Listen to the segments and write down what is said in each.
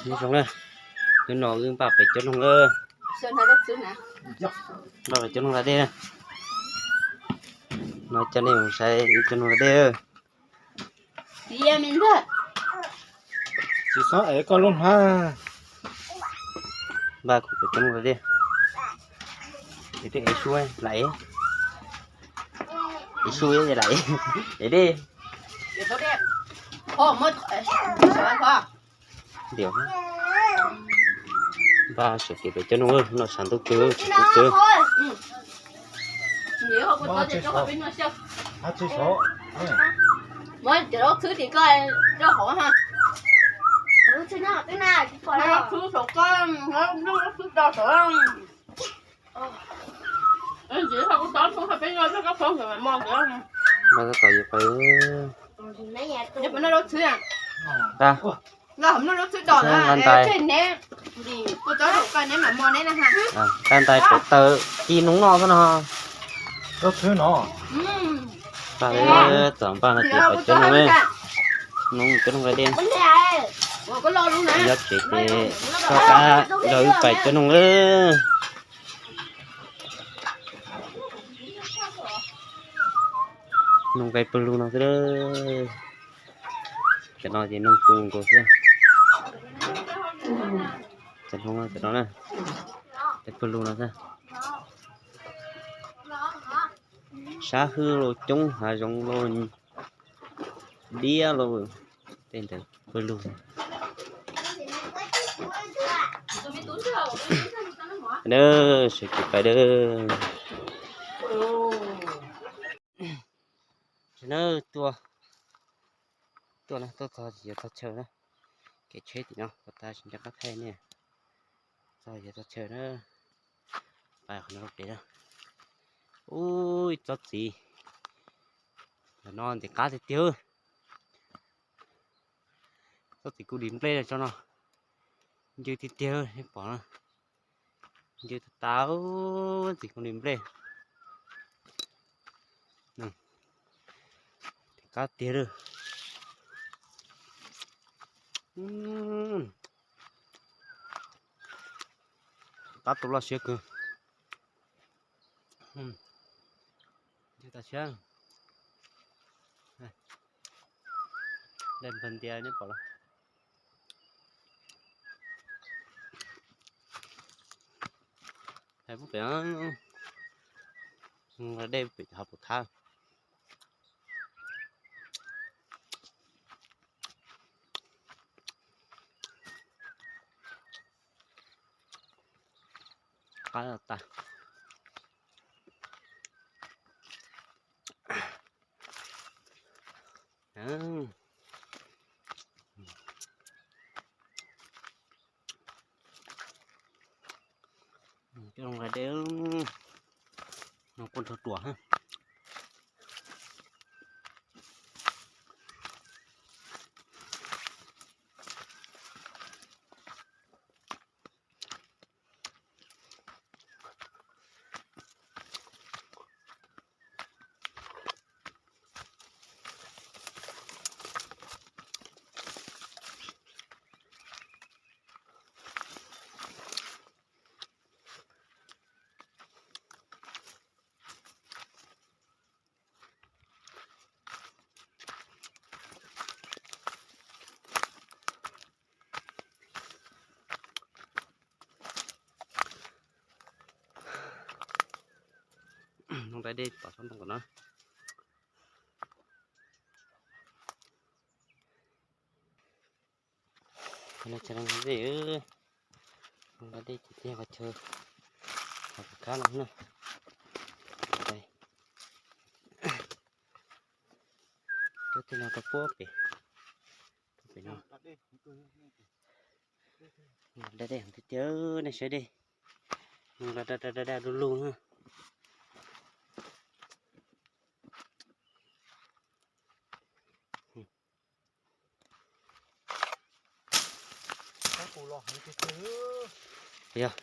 Nyob zoo na, hnub no wb npaj pem cov noog, npaj pem cov noog da dej na. No coj nej mus saib cov noog da dej. Tsis xob ev koj lub hnab. Npaj kuv pem cov noog da dej. Ev sub lais, ev sub lais, ev dej. Npaj sawv kev pem cov noog, no tshav ntuj kawg, tshav ntuj kawg. Npaj tab tom yuav pais. Npaj ntais, npaj ntais pem taws ci noob no xwb no. Txog npaj no ces pais cov noog, noob cov noog da dej. Yob tsev ces txog kab los wb pais cov noog lawm. Noog nqaij pawg lug no xwb. Cov no ces noog tu nkaus xwb. Cov no, cov no na, nqaij pawg lug no xwb. Sab hwj los coob, hav zoov los diab los, tej ntawd pawg lug. Sawv kev pais dawb. Tuaj, tuaj na, tuaj txog ces yuav txog chaw na. Kev tsheb tim no, pov tas tsis nco qab thaij nej. Txog yuav txog chaw na. Pais qhov no pem na. Ub, tsob txiv, ntawm no ntim qab tiag tiag. Tsob txiv kuj dim nplej tso no, ncw tiag tiag, nej pom na. Ncw tas tas, txiv kuj dim nplej. Ntim qab tiag lawm. Qab tu loj siab kawg. Ncw tas siab. Dej npawg ntias nej pom los. Hais pub pem, dej pem hav pus thab. Qab tas. Coj los dej, no kuj nrog ruam. Noog da dej tom tsob ntoo kom no. Noog da dej, noog da dej ces tiag qhov chaw, qhov kab no na. Cov twg no tau puab pem, puab pem no. Da dej heev tiag tiag, nej saib dej, noog da da da da da du lug na. Yog,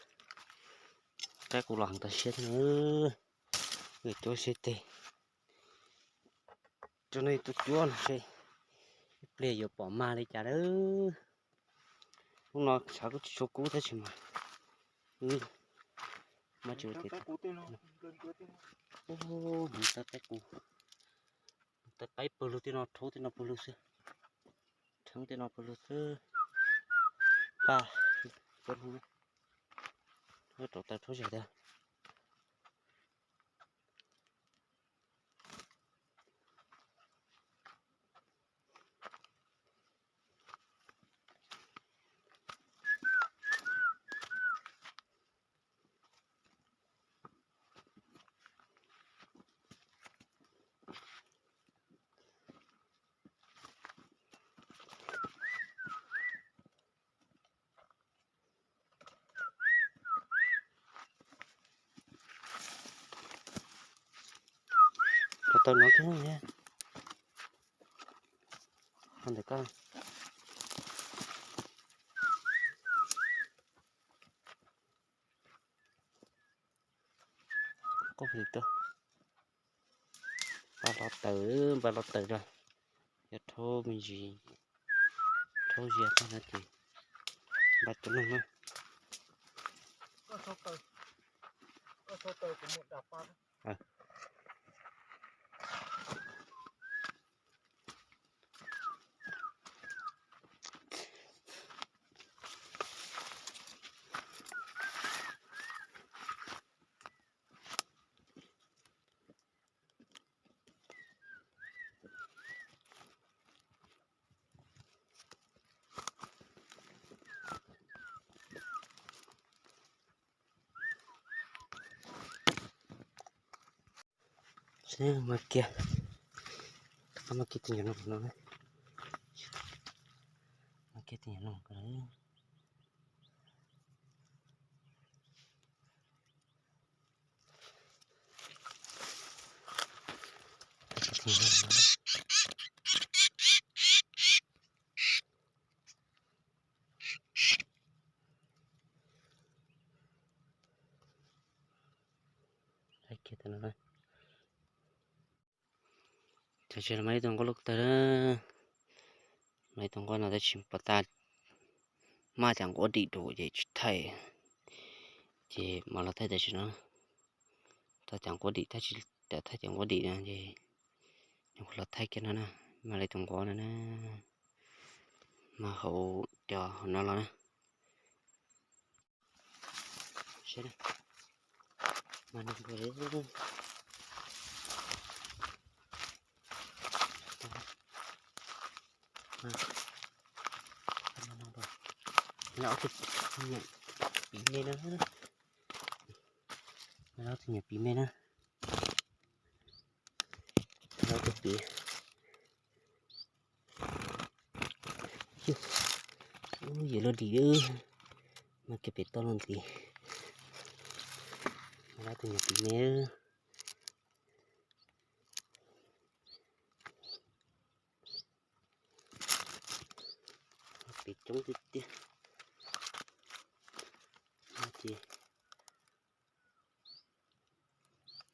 qaib qus los heev tag siab thiab na. Cuab siab teg, rau nej tuaj cuab no seb ib pliag yuav pom mag li cas lawm. Hnub no xav kuj tsis tshua kub tab sis mas wb muab tsis ua tiav tag. Hnub no taw qaib qus, taw qaib pawg lug tej no, rhaub tej no pawg lug xwb, rheeb tej no pawg lug xwb. Paj, rau taw rhaub zag tiag. Rau taw no kiag thiab. Ntawm koj, koj plis rau. Npaj los tawm, npaj los tawm na. Yog rhaub me ntsis, rhaub ziag tag no ces npaj cov neeg na. Mas kiag, mas kiag tus nyuam no, mas kiag tus nyuam no. Tam sim no mas ib tug nquab loj tawg, mas ib tug nquab no tab sis pom tas maj cov nquab dim rau ces tsis thaij, ces mam los thaij tam sim no. Tau cov nquab dim, thaij cov nquab dim no ces nyuam qhuav los thaij kiag no na. Mas li tus nquab no na, mas hauv cov hauv no los na. Mas no, no tus nyuam piv me na, no tus nyuam piv me na, no tus piv. Yus lub dim, mas kiag pem toj lub ntxiv, no tus nyuam piv me. Pem coob tiag tiag. Ces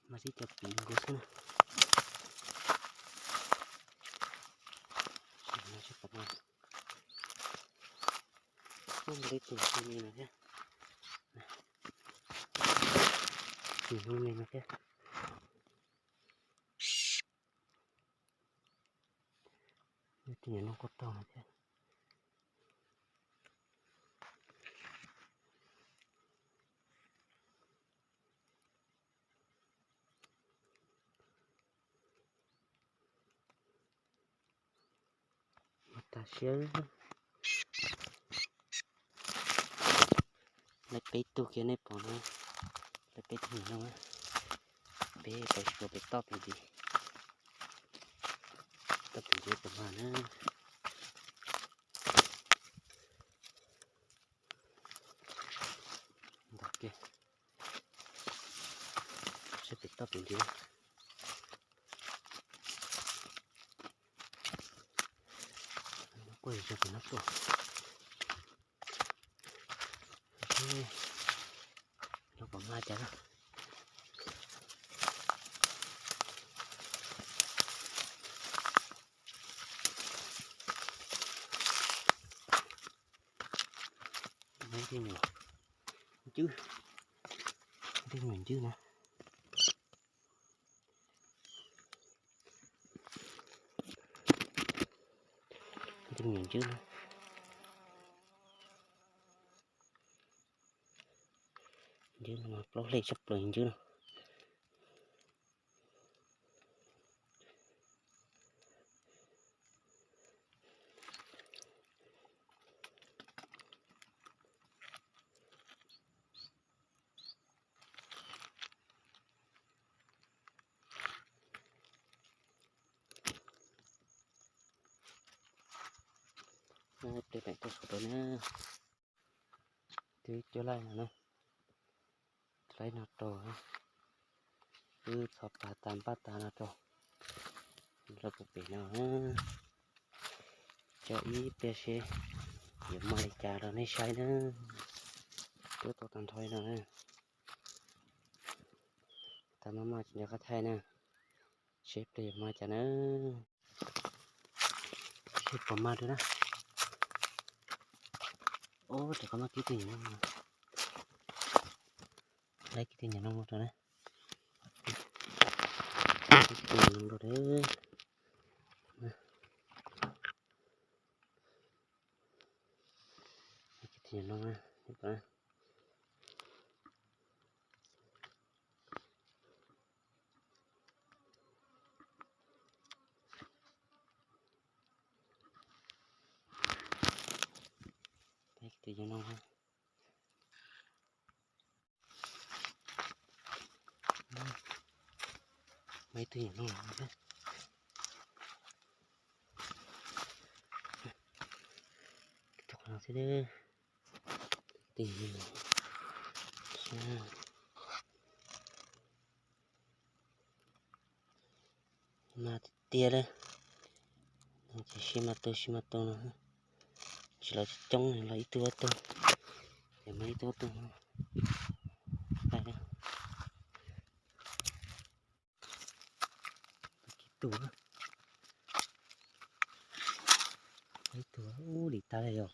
mas sib cov piv nkaus xwb na. Muaj li tus me no thiab, tus me no thiab. Tus nyuam no kuj tau no thiab. Mas tas siab. Lawv peb tug kiag nej pom no, lawv peb tug no, peb pais xyuas pem toj pem ntsis, toj pem ntsis pem mas na. Ntawm kiag, saib pem toj pem ntsis. Kuj yog pem no tuaj. Lub pom maj cas na. Tej nyuam ncwb, tej nyuam ncwb na. Tej nyuam ncwb na. Ncwb no plaub hlej tshaj plaws ncwb no. Pliag pem tuaj saum tod na. Twb cov laij no na, cov laij no rau, twb txhos pas tas npaj tas no rau, rau puag pem no. Tso ib pliag seb yuav mag li cas rau nej saib na. Twb tau tag nrho li no na. Tag maj maj tsis nco qab thaij na, seb pliag yuav mag cas na. Seb puas mag dua na. Ub, rov qab mag kib tus nyuam noog no. Laib kib tus nyuam noog no rau na. Kib tus nyuam noog rau na. Kib tus nyuam noog na. Kib tus nyuam noog. Muaj ib tug nyuam noog no thiab. Tus qhov no xwb. Tus nyuam noog. Mas tiag tiag li. Ces sib mas tu sib mas tu no. Tsis los coob, los ib tug ob tug, ces mas ib tug ob tug. Ib tug, ib tug, ub, dim tas li yom.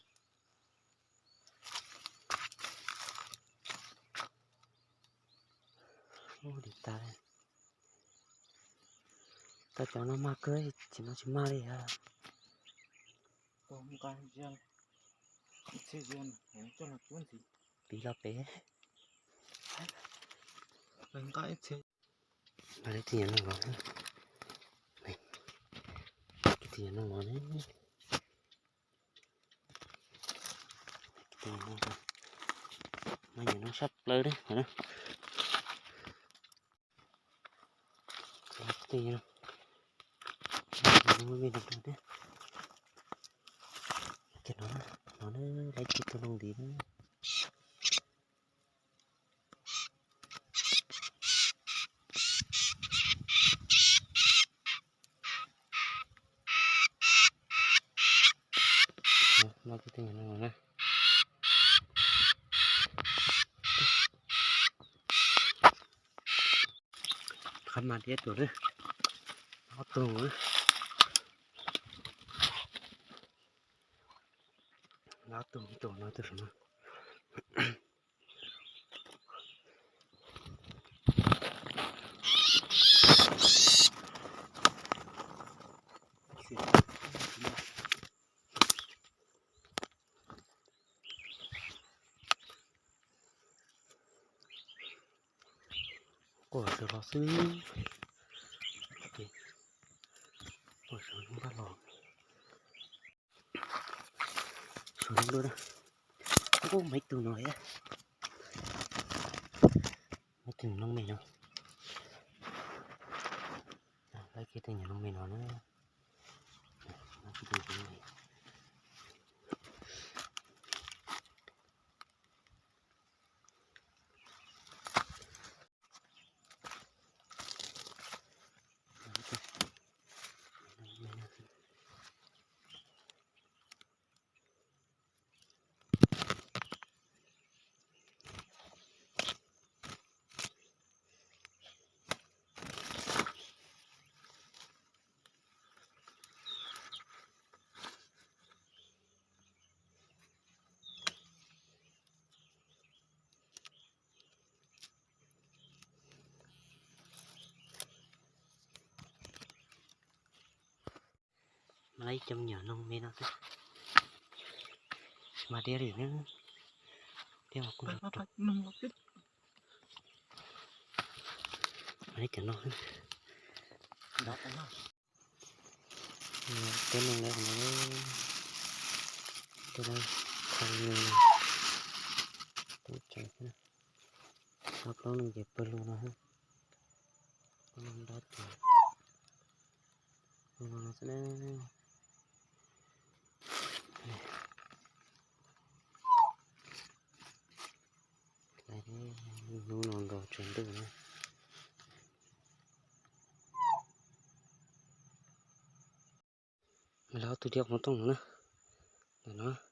Ub, dim tas li. Tau cov no mag kawg, tsis no tsis mag li os. Piv los pem. Mas li tus nyuam noog los, tus nyuam noog los ne. Mas nyuam noog sab plaws li. Tus nyuam noog, ces no, no laib kib tus noog ntxiv na. Laib kib tus nyuam noog na. Qab mas diab tus na, ob tug na. Ob tug, tus no, tus no. Quaj tus los xwb. Quaj saum npaj los. Saum no dua. Ub, muaj ib tug no thiab. Muaj ib tug noog me no. Laib kiag tus noog me no na. Lawv ib co me nyuam noog me no xwb, mas diab li na, diab mas kuj, mas ib co noog xwb. Peb noog lawm no, tej lawv khau no, tub tsaws xwb, ob plaub noog ces pawg lug no, ob noog nrab ces pawg lug no xwb na. Hnub no nkaus tsaus ntuj na. Lawv ob tug diab qhov tooj no na, ntawm no.